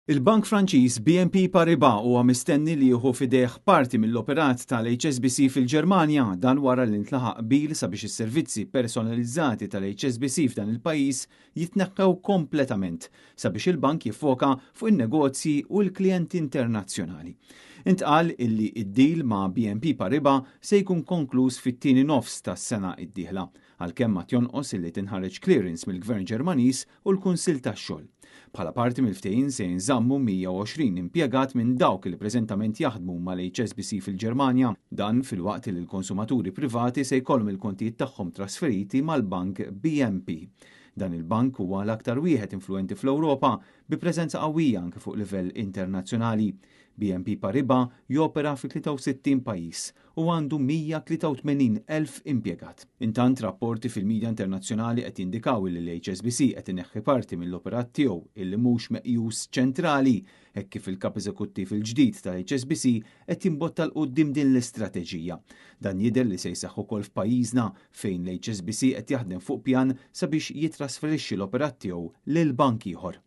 Il-bank Franċiż BNP Paribas huwa mistenni li jieħu f'idejh parti mill-operat tal-HSBC fil-Ġermanja, dan wara li ntlaħaq qbil sabiex is-servizzi personalizzati tal-HSBC f'dan il-pajjiż jitneħħew kompletament sabiex il-bank jiffoka fuq in-negozji u l-klijenti internazzjonali. Intqal illi id-deal ma' BNP Paribas se jkun konkluż fit-tieni nofs tas-sena d-dieħla, għalkemm għad jonqos illi tinħareġ clearance mill-Gvern Ġermaniż u l-Kunsill tax-Xogħol. Bħala parti mill-ftehim se jinżammu 120 impjegat minn dawk li preżentament jaħdmu mal-HSBC fil-Ġermanja. Dan filwaqt li l-konsumaturi privati se jkollhom il-kontijiet tagħhom trasferiti mal-bank BNP. Dan il-bank huwa l-aktar wieħed influenti fl-Ewropa bi preżenza qawwija anke fuq livell internazzjonali. BNP Paribas jopera fi 63 pajjiż u għandu 183,000 impjegat. Intant rapporti fil-midja internazzjonali qed jindikaw li l-HSBC qed ineħħi parti mill-operat tiegħu illi mhux meqjus ċentrali, hekk kif il-kap eżekuttiv il-ġdid tal-HSBC qed jimbotta 'l quddiem din l-istrateġija. Dan jidher li se jseħħ ukoll f'pajjiżna fejn l-HSBC qed jaħdem fuq pjan sabiex jitrasferixxi l-operat tiegħu lil bank ieħor.